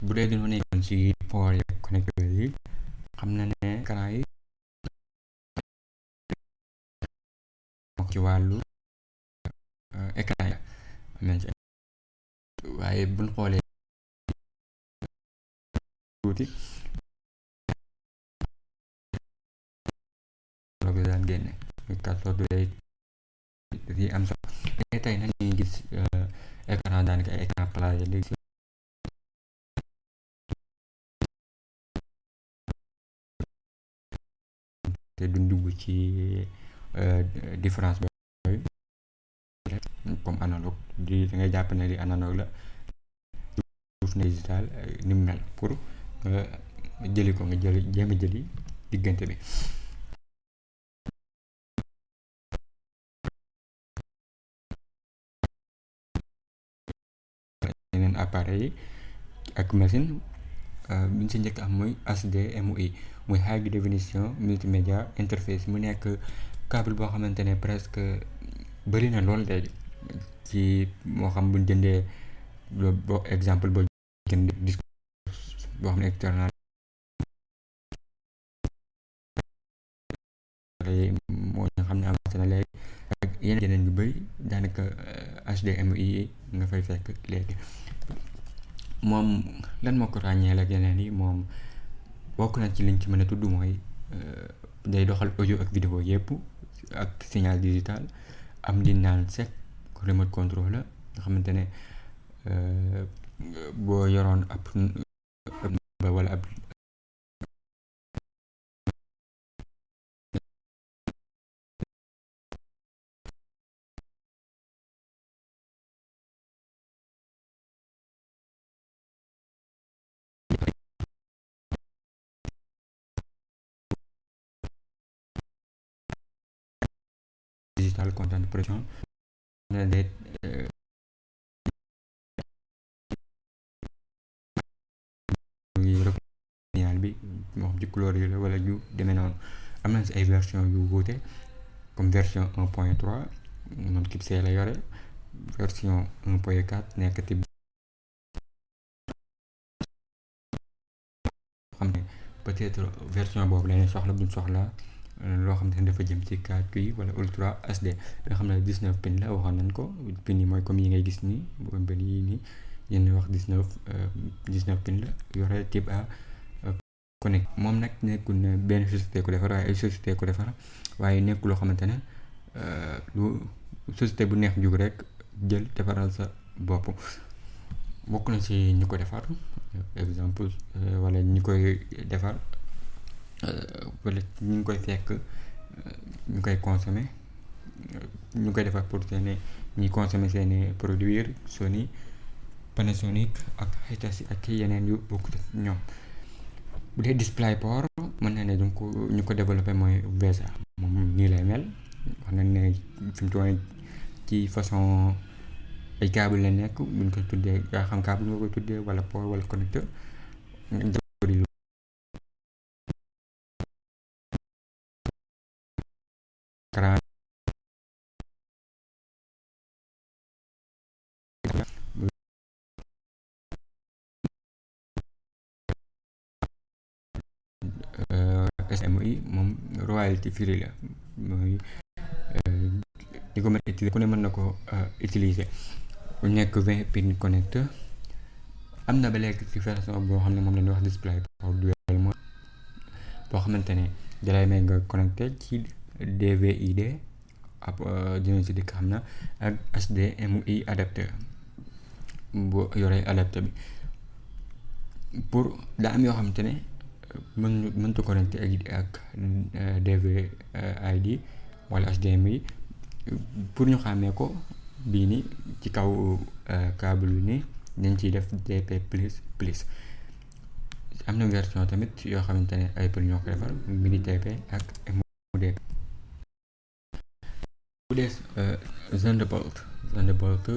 bu dee dañoo nekkoon ci port yi ak connecteur yi xam na ne écran yi ci wàllu écran yi am nañ ci waaye buñ xoolee tuuti loolu daan génne muy 14 day am sax tey nag ñuy gis écran daanaka ay écran plat yi léegi te duñ dugg ci différence bi comme analogue di da ngay jàpp ne li analogue la suuf ne digital ni mu mel pour nga jëli ko nga jéem a jëli diggante bi yeneen appareil yi ak machine bi ñu si njëkk am mooy HDMI muy high definition multimedia interface mu nekk câble boo xamante ne presque bëri na lool léegi ci moo xam buñ jëndee boo exemple boo jënd disque boo xam ne external moo nga xam ne avancé na léegi ak yeneen yu bëri daanaka HDMI nga fay fekk léegi moom lan moo ko ràññeel ak yeneen yi moom bokk na ci liñ ci mën a tudd mooy day doxal audio ak vidéo yëpp ak signal digital am li naan SEC remote control la nga xamante ne boo yoroon ab wala ab digital content production na de signal bi moo xam ci couleur yi la wala yu demee noonu am na si ay version yu wuute comme version 1.3 moom type C la yore version 1.4 nekk type xam ne peut-être version boobu lañuy soxla buñ soxla loo xam ne dafa jëm ci 4K wala Ultra HD nga xam ne 19 pin la waxoon nañ ko pin yi mooy comme yi ngay gis nii bu benn yi nii yéen wax 19 pin la yore type A connect moom nag nekkul ne benn société ko defar waaye ay société ko defar waaye nekkul loo xamante ne lu société bu neex jug rek jël defaral sa bopp bokk na ci ñu ko defar exemple wala ñi koy defar wala ñu ngi koy fekk ñu koy consommer ñu koy defar pour seeni ñuy consommer seeni produire Sony Panasonic ak Hitachi ak yeneen yu bokk ñoom bu dee DisplayPort mën na ne ñu ko développé mooy VESA moom nii lay mel wax nañ ne fi mu toll ci façon ay câble la nekk buñ ko tuddee yaa xam câble nga koy tuddee wala port wala connecteur SMI moom royalty free la mooy di ko mën a utiliser ku ne mën na ko utiliser bu nekk 20 pin connecteur am na ba léegi ci version boo xam ne moom la ñuy wax DisplayPort dual mode boo xamante ne dalay may nga connecté ci DVI-D ab dinañ si dikk xam na ak HDMI adapteur bu yoree adapteur bi pour daa am yoo xamante ne mënta connecté ak DVI-D wala HDMI pour ñu xàmmee ko bii ni ci kaw câble yi nii dañ ciy def DP++ am na version tamit yoo xamante ne Apple ñoo ko defar mini DP ak MODP bu dee Thunderbolt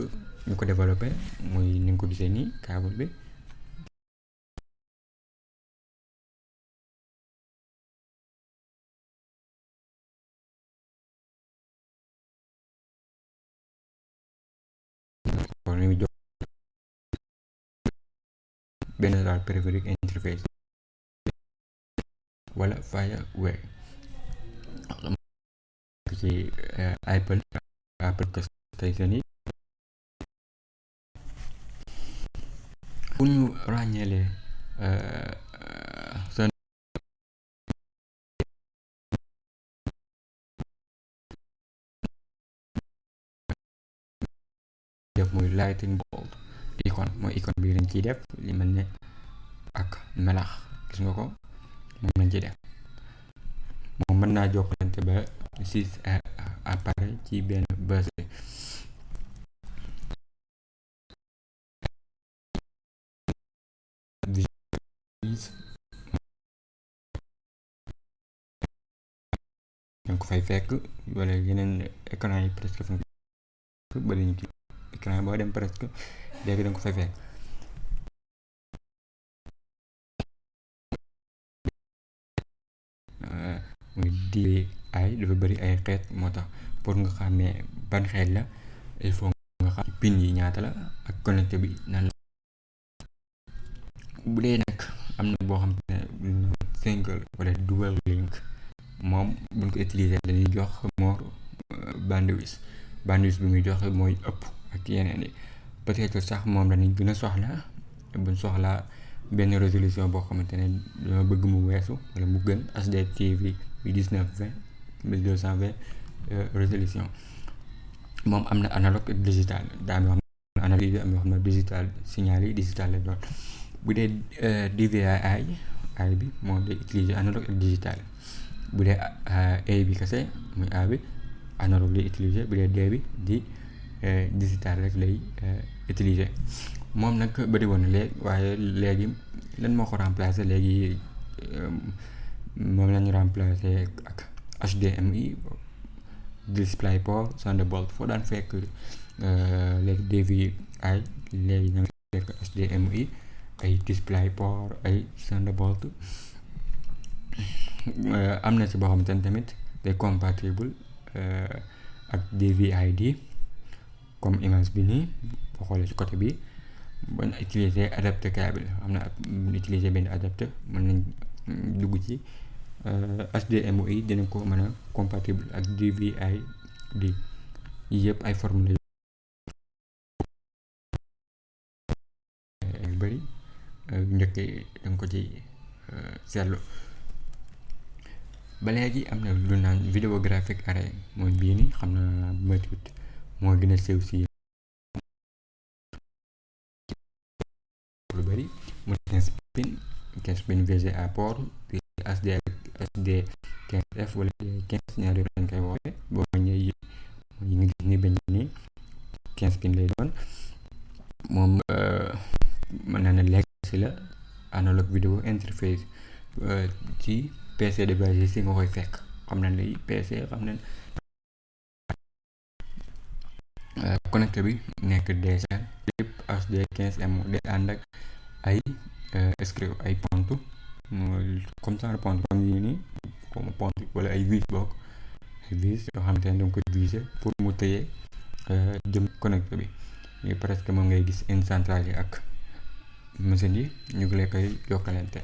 ñu ko développé muy ni nga ko gisee nii câble bi benn daal périphérique interface wala fireware ci Apple station yi pour ñu ràññeele sa def muy lightning bolt icône mooy icône bi lañ ciy def li mel ne ak melax gis nga ko moom lañ ciy def moom mën naa jokkalante ba 6 appareil ci benn bus danga ko fay fekk wala yeneen écran yi presque fa bëri ñu ci écran boo dem presque léegi danga ko fay fekk muy di ay dafa bëri ay xeet moo tax pour nga xàmmee ban xeet la il faut nga xam pin yi ñaata la ak connecté bi nan la bu dee nag am na boo xam ne single wala dual link moom buñ ko utiliser dañuy jox more bandwidth bi muy joxe mooy ëpp ak yeneen yi peut-être sax moom lañuy gën a soxla buñ soxlaa benn résolution boo xamante ne dama bëgg mu weesu wala mu gën HDTV bi 1920 1220 résolution moom am na analogue et digital daa am yoo xam ne analogue am yoo xam ne digital signal yi digital la doon bu dee DVI ay bi moom day utiliser analogue et digital bu dee A bi kese muy A bi analogue lay utiliser bu dee D bi di digital rek lay utiliser moom nag bëri woon na léegi waaye léegi lan moo ko remplacer léegi moom lañu remplacer ak HDMI DisplayPort Thunderbolt foo daan fekk léegi DVI léegi na fekk HDMI ay DisplayPort ay Thunderbolt am na ci boo xamante ne tamit day compatible ak DVI-D comme image bi nii boo xoolee ci côté bi bañ utiliser adapteur câble am na utiliser benn adapteur mën nañ dugg ci HDMI dina ko mën a compatible ak DVI-D yëpp ay formule yu bëri njëkk danga ko ci seetlu ba léegi am na lu naan video graphic array mooy bii ni xam na moytuwut moo gën a siiw si lu bëri mu 15 pin VGA port HD 15F wala 15 ñaari lañ koy woowe boo ñëwee yi nga gis ni bañ ni 15 pin lay doon moom mën naa ne legacy la analogue video interface ci PC device si nga koy fekk xam nañ lay PC xam nañ connecteur bi nekk déjà yëpp HD 15M day ànd ak ay screw ay pont comme ça pont comme yii nii comme pont wala ay vis bokk ay vis yoo xamante ne danga ko viser pour mu tëye jëm connecteur bi ñu presque moom ngay gis in centrale yi ak machine yi ñu ngi lay koy jokkalante